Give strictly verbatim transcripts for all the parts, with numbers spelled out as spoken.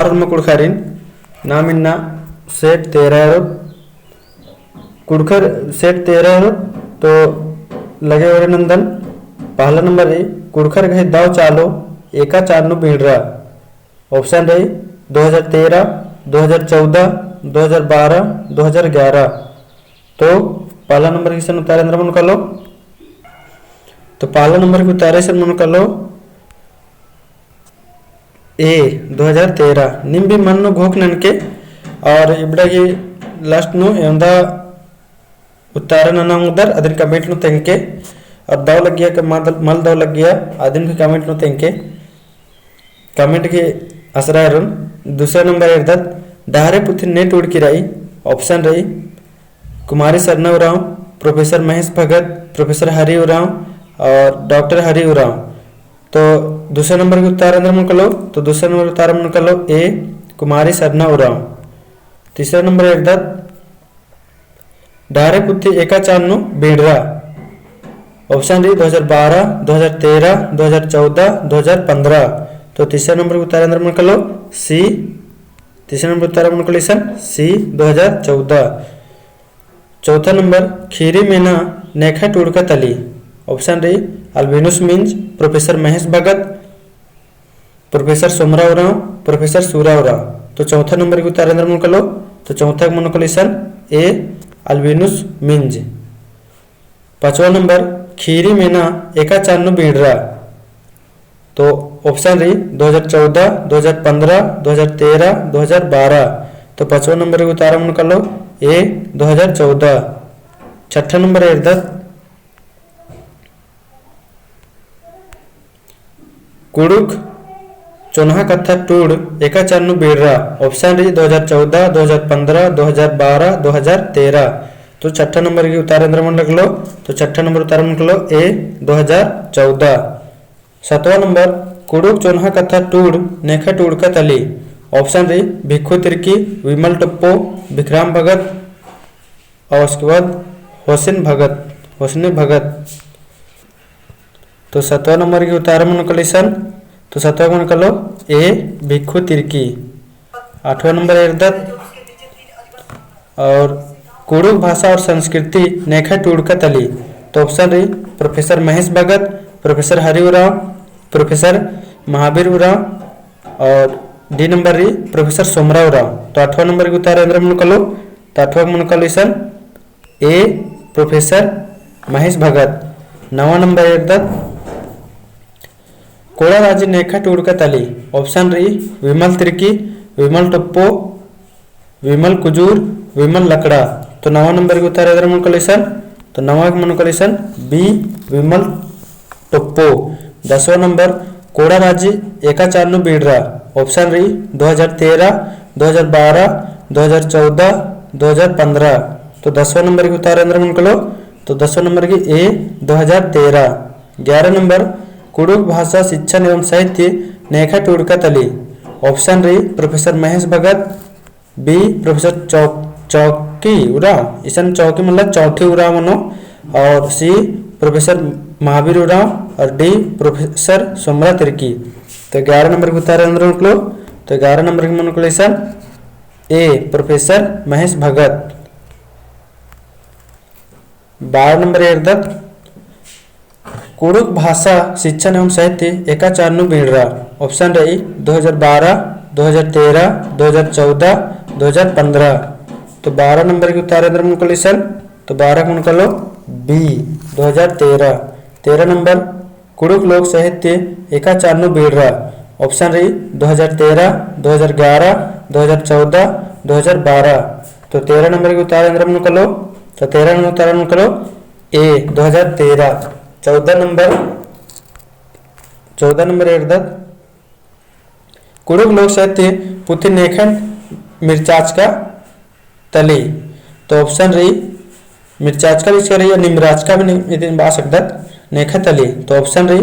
आर नमा कुँड़ुख़ारिन नाम इन्ना set तेरह एरोत। कुँड़ुख़र set तेरह एरोत तो लगे ओरे नन्दन। पहला नंबर रई कुँड़ुख़र गही दव चालो एका चान नू बींड़रा। Option रई दो हज़ार तेरह, दो हज़ार चौदह, दो हज़ार बारह, दो हज़ार ग्यारह। तो पहला नंबर गही इसन उत्तर एन्दरा मनो कालो। तो पहला नंबर गही उत्तर इसन मनो कालो A, दो हज़ार तेरह। नीम भी मन नू घोख ननके और इबड़ा गही last नू एवंदा उत्तर नना ओंगदर अदिन comment नू तेंगके। और दव लग्गिया का मल, मल दव लग्गिया अदिन भी comment नू तेंगके। Comment गही असरा एरोन। दूसरा नंबर एरदत, डहरे पुथी ने टूड़की रई। Option रई कुमारी सरना उराँव, Professor महेश भगत, Professor हरि उराँव और Doctor हरि उराँव। तो दूसरा नंबर गही उत्तर एन्दरा मनो कालो, तो दूसरा नंबर उत्तर मनो कालो A, कुमारी सरना उराँव। तीसरा नंबर एरदत, डहरे पुथी एका चान नू बींड़रा। Option रई दो हज़ार बारह, दो हज़ार तेरह, दो हज़ार चौदह, दो हज़ार पन्द्रह। तो तीसरा नंबर गही उत्तर एन्दरा मनो कालो C, तीसरा नंबर उत्तर मनो कालो इसन C, दो हज़ार चौदह। चौथा नंबर, खीरी मेना नेखा टूड़का तली। Option रई अल्बिनुस मिंज, Professor महेश भगत, Professor सोमरा उराँव, Professor सूरा उराँव। तो चौथा नंबर गही उत्तर एन्दरा मनो कालो, तो चौथा मनो कालो इसन A, अल्बिनुस मिंज। पाँचवा नंबर, खीरी मेना एका चान नू बींड़रा। तो option रई दो हज़ार चौदह, दो हज़ार पन्द्रह, दो हज़ार तेरह, दो हज़ार बारह। तो पाँचवा नंबर गही उत्तर मनो कालो A, दो हज़ार चौदह। छठा नंबर एरदत, कुँड़ुख़ चोन्हा कत्था टूड़ एका चान नू बींड़रा। Option रई दो हज़ार चौदह, दो हज़ार पन्द्रह, दो हज़ार बारह, दो हज़ार तेरह। तो छठा नंबर गही उत्तर एन्दरा मनो कालो, तो छठा नंबर उत्तर मनो कालो A, दो हज़ार चौदह। सतवा नंबर, कुँड़ुख़ चोन्हा कत्था टूड़ नेखा टूड़का तली। Option रई भिक्खु तिर्की, विमल टोप्पो, विक्राम भगत, और उसके बाद होसिन भगत, होसिन भगत। तो सतवा नंबर गही उत्तर मनो कालो इसन, तो सतवा मनो कालो A, भिक्खु तिर्की। आठवा नंबर एरदत, और कुँड़ुख़ भाषा और संस्कृति नेखा टूड़का तली। तो option रई Professor महेश भगत, Professor हरि उराँव, Professor महावीर उराँव और D नंबर रई Professor सोमरा उराँव। तो आठवा नंबर गही उत्तर एन्दरा मनो कालो, तो आठवा मनो कालो इसन A, Professor महेश भगत। नवा नंबर एरदत, कोड़ा राजी नेखा टूड़का तली। Option रई विमल तिर्की, विमल टोप्पो, विमल कुजूर, विमल लकड़ा। तो नवा नंबर गही उत्तर एन्दरा मनो कालो इसन, तो नवा मनो कालो इसन B, विमल टोप्पो। दसवा नंबर, कोड़ा राजी एका चान नू बींड़रा। Option रई दो हज़ार तेरह, दो हज़ार बारह, दो हज़ार चौदह, दो हज़ार पन्द्रह। तो दसवा नंबर गही उत्तर एन्दरा मनो कालो, तो दसवा नंबर गही A, दो हज़ार तेरह। ग्यारह नंबर, कुँड़ुख़ भाषा शिक्षण एवं साहित्य नेखा टूड़का तली। Option रई Professor महेश भगत, B, Professor चौ-, चौकी उराँव, इसन चौकी मतलब चौठी उराँव मनो, और C, Professor महावीर उराँव, और D, Professor सोमरा तिर्की। तो ग्यारह नंबर गही उत्तर एन्दरा मनो कालो, तो ग्यारह नंबर गही मनो कालो इसन A, Professor महेश भगत। बारह नंबर एरदत, कुँड़ुख़ भाषा शिक्षण एवं साहित्य एका चान नू बींड़रा। Option रई दो हज़ार बारह, दो हज़ार तेरह, दो हज़ार चौदह, दो हज़ार पन्द्रह। तो बारह नंबर गही उत्तर एन्दरा मनो कालो इसन, तो बारह मनो कालो B, दो हज़ार तेरह। तेरह नंबर, कुँड़ुख़ लोक साहित्य एका चान नू बींड़रा। Option रई दो हज़ार तेरह, दो हज़ार ग्यारह, दो हज़ार चौदह, दो हज़ार बारह। तो तेरह नंबर गही उत्तर एन्दरा मनो कालो, तो तेरह नंबर उत्तर मनो कालो A, दो हज़ार तेरह। चौदह नंबर, चौदह नंबर एरदत, कुँड़ुख़ लोक साहित्य पुथी नेखन मिरचाचका तली। तो option रई मिरचाचका लिखचका रई या निमराचका भी नि-, इदिन बआ सकदत, नेखा तली। तो option रई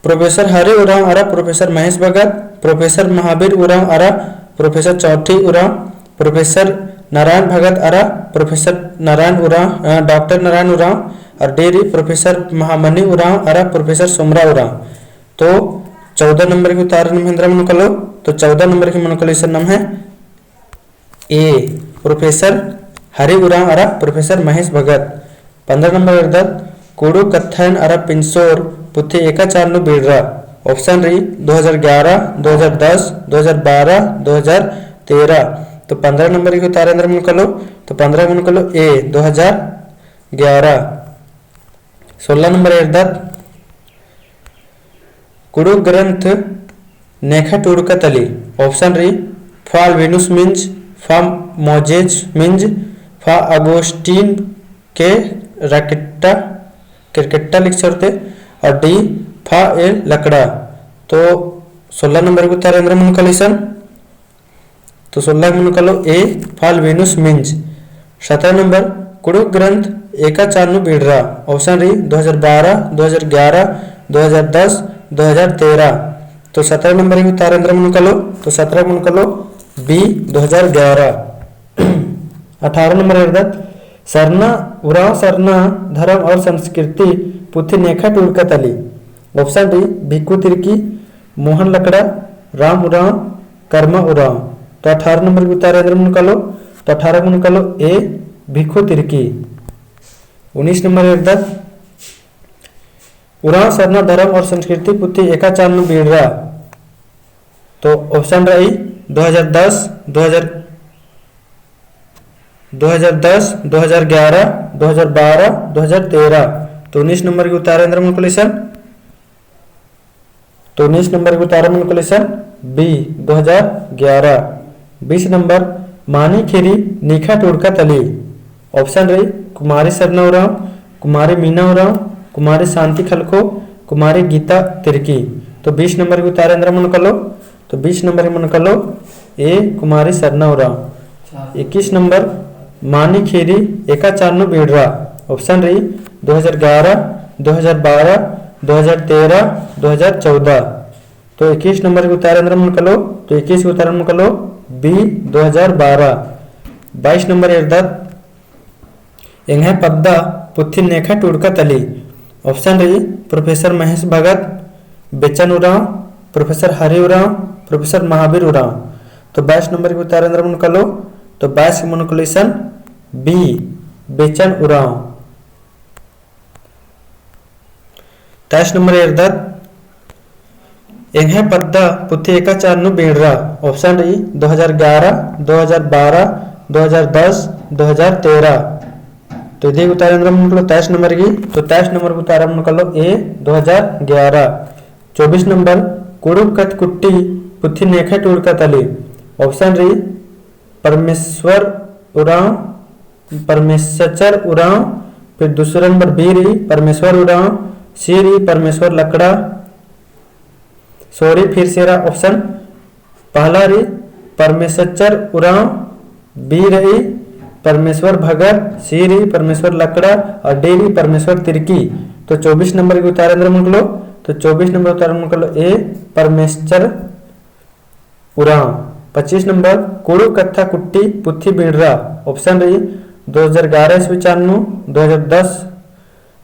Professor हरि उराँव अरा Professor महेश भगत, Professor महावीर उराँव अरा Professor चौठी उराँव, Professor नारायण भगत अरा Professor नारायण उराँव, अ, Doctor नारायण उराँव, और D रई Professor महामणि उराँव अरा Professor सोमरा उराँव। तो चौदह नंबर की उतारा नम्है एन्दरा मनो कालो, तो चौदह नंबर की मनो कालो इसन नम्है A, प्रोफेसर हरि उराँव अरा प्रोफेसर महेश भगत। पन्द्रह नंबर एरदत, कुँड़ुख़ कत्थन अरा पिंजसोर पुथी एका चान नू बीड़रा। Option रई, दो हजार ग्यारह, दो हजार दस, दो हजार बारह, दो हजार तेरह। तो पन्द्रह नंबर की उतारा एन्दरा मनो कालो, तो पन्द्रह मनो कालो A, दो हजार ग्यारह। सोलह नंबर एरदत, कुँड़ुख़ ग्रंथ नेखा टूड़का तली। Option रई, फा अल्विनुस मिंज, फा मोजेज मिंज, फा अगोस्टिन के राकेट्टा, क्रिकेट्टा लिखचर ते, और D, फा ए लकड़ा। तो सोलह नंबर की उतारा एन्दरा मनो कालो इसन, तो सोलह मनो कालो A, फा अल्विनुस मिंज। सत्रह नंबर, कुँड़ुख़ ग्रंथ एका चान नू बीड़रा। Option रई, दो हजार बारह, दो हजार ग्यारह, दो हजार दस, दो हजार तेरह। तो सत्रह नंबर की उतारा एन्दरा मनो कालो, तो सत्रह मनो कालो B, दो हजार ग्यारह। अठारह नंबर एरदत, सरना उराँव सरना धर्म और संस्कृति पुथी नेखा टूड़का तली। Option रई, भिक्खु तिर्की, मोहन लकड़ा, राम उराँव, कर्मा उराँव। तो अठारह नंबर की उतारा एन्दरा मनो कालो, तो अठारह मनो कालो A, भिक्खु तिर्की। उन्नीस नंबर एरदत, उराँव सरना धर्म और संस्कृति पुथी एका चान नू बीड़रा। तो option रई, दो हजार दस, दो हजार, दो हजार दस, दो हजार ग्यारह, दो हजार बारह, दो हजार तेरह। तो उन्नीस नंबर की उतारा एन्दरा मनो कालो इसन, तो उन्नीस नंबर की उतारा मनो कालो इसन B, दो हजार ग्यारह। बीस नंबर, मानी खेरी नेखा टूड़का तली। Option रई, कुमारी सरना उराँव, कुमारी मीना उराँव, कुमारी शांति खलखो, कुमारी गीता तिर्की। तो बीस नंबर की उतारा एन्दरा मनो कालो, तो बीस नंबर की मनो कालो A, कुमारी सरना उराँव। इक्कीस नंबर, मानी खेरी एका चान नू बीड़रा। Option रई, दो हजार ग्यारह, दो हजार बारह, दो हजार तेरह, दो हजार चौदह। तो इक्कीस नंबर की उतारा एन्दरा मनो कालो, तो इक्कीस की उतारा मनो कालो B, दो हजार बारह। बाईस नंबर एरदत, एंग्है पद्दा पुथी नेखा टूड़का तली। Option रई, प्रोफेसर महेश भगत, बेचन उराँव, प्रोफेसर हरि उराँव, प्रोफेसर महावीर उराँव। तो बाईस नंबर की उतारा एन्दरा मनो कालो, तो बाईस की मनो कालो इसन B, बेचन उराँव। तेईस नंबर एरदत, एंग्है पद्दा पुथी एका चान नू बीड़रा। Option रई, दो हजार ग्यारह, दो हजार बारह, दो हजार दस, दो हजार तेरह। तो इदी उतारा एन्दरा मनो कालो तेईस नंबर की, तो तेईस नंबर की उतारा मनो कालो A, दो हजार ग्यारह। चौबीस नंबर, कुँड़ुख़ कत्थकुट्टी पुथी नेखा टूड़का तली। Option रई, परमेश्वर उराँव, परमेश्वर उराँव, फिर दूसरा नंबर B रई, परमेश्वर उराँव, C रई, परमेश्वर लकड़ा। Sorry, फिर से एरा option, पहला रई, परमेश्वर उराँव, B रई, परमेश्वर भगत, C रई, परमेश्वर लकड़ा, और D रई, परमेश्वर तिर्की। तो चौबीस नंबर की उतारा एन्दरा मनो कालो, तो चौबीस नंबर उतारा मनो कालो A, परमेश्वर उराँव। पच्चीस नंबर, कुँड़ुख़ कत्थकुट्टी पुथी बीड़रा। Option रई, दो हजार ग्यारह ईस्वी चान नू, दो हजार दस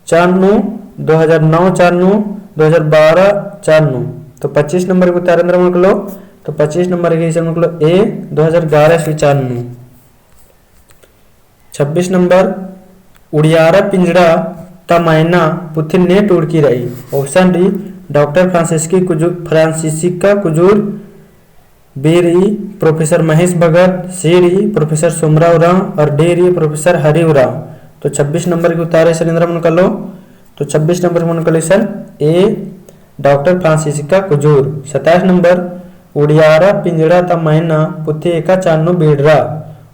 चान नू, दो हजार नौ चान नू, दो हजार बारह चान नू। तो पच्चीस नंबर की उतारा एन्दरा मनो कालो, तो पच्चीस नंबर की इसन मनो कालो A, दो हजार ग्यारह ईस्वी चान नू। छब्बीस नंबर, उड़ियारा पिंजड़ा ता मैना पुथी ने टूड़की रई। Option रई, डॉक्टर फ्रांसिस्की कुजू-, फ्रांसिस्का कुजूर, B रई प्रोफेसर महेश भगत, C रई प्रोफेसर सोमरा उराँव और D रई प्रोफेसर हरि उराँव। तो छब्बीस नंबर की उतारा इसन एन्दरा मनो कालो, तो छब्बीस नंबर मनो कालो इसन A, डॉक्टर फ्रांसिस्का कुजूर। सत्ताईस नंबर, उड़ियारा पिंजड़ा ता मैना पुथी एका चान नू बीड़रा।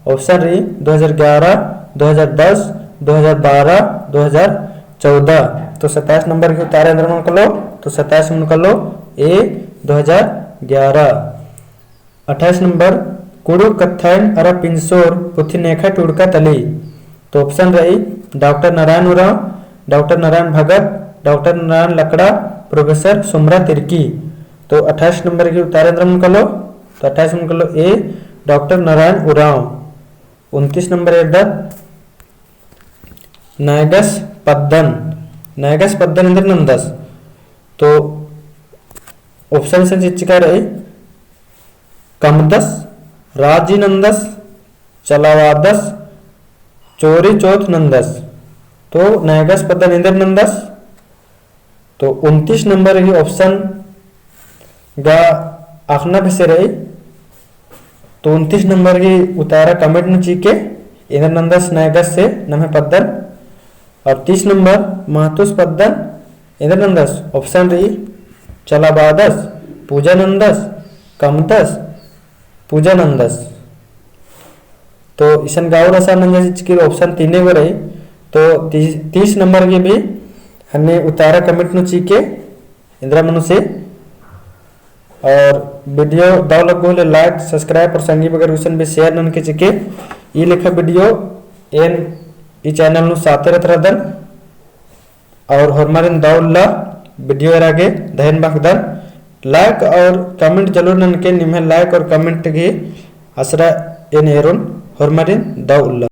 Option रई, दो हजार ग्यारह, दो हजार दस, दो हजार बारह, दो हजार चौदह। तो सत्ताईस नंबर की उतारा एन्दरा मनो कालो, तो सत्ताईस मनो कालो A, दो हजार ग्यारह। अट्ठाईस नंबर, कुँड़ुख़ कत्थन अरा पिंजसोर पुथी नेखा टूड़का तली। तो option रई, डॉक्टर नारायण उराँव, डॉक्टर नारायण भगत, डॉक्टर नारायण लकड़ा, प्रोफेसर सोमरा तिर्की। तो अट्ठाईस नंबर की उतारा एन्दरा मनो कालो, तो अट्ठाईस मनो कालो A, डॉक्टर नारायण उराँव। उनतीस नंबर एरदत, नैगस पद्दन, नैगस पद्दन एन्दर नन्दस। तो option इसन चिच्चका रई, कमदस, राजी नंदस, चलाबादस, चोरी चोथ नंदस। तो नैगस पद्दन एन्देर नंदस? तो उनतीस नंबर गही option गा अख़ना बेसे रई। तो उनतीस नंबर गही उतारा comment नू चिके, एन्देर नंदस नैगस से नम्है पद्दन। और तीस नंबर महतुस पद्दन एन्देर नंदस? Option रई, चलाबादस, पूजा नंदस, कमदस, पूजा नंदस। तो इसन गा और आसान नंजस चिचकी option तीने गो रई। तो तीस, तीस नंबर गही भी हन्ने उतारा comment नू चिके एन्देर मनो से। और video दव लग्गो होले like, subscribe और संगी बगर गुसन भी share ननके चिके। ई लेखा video एन ई channel नू साते रहत रअदन। और होरमारिन दव उल्ला video एरा गे धैन बअदन। Like और comment जरूर ननके, निम्है like और comment गही असरा एन एरोन। होरमारिन दव उल्ला।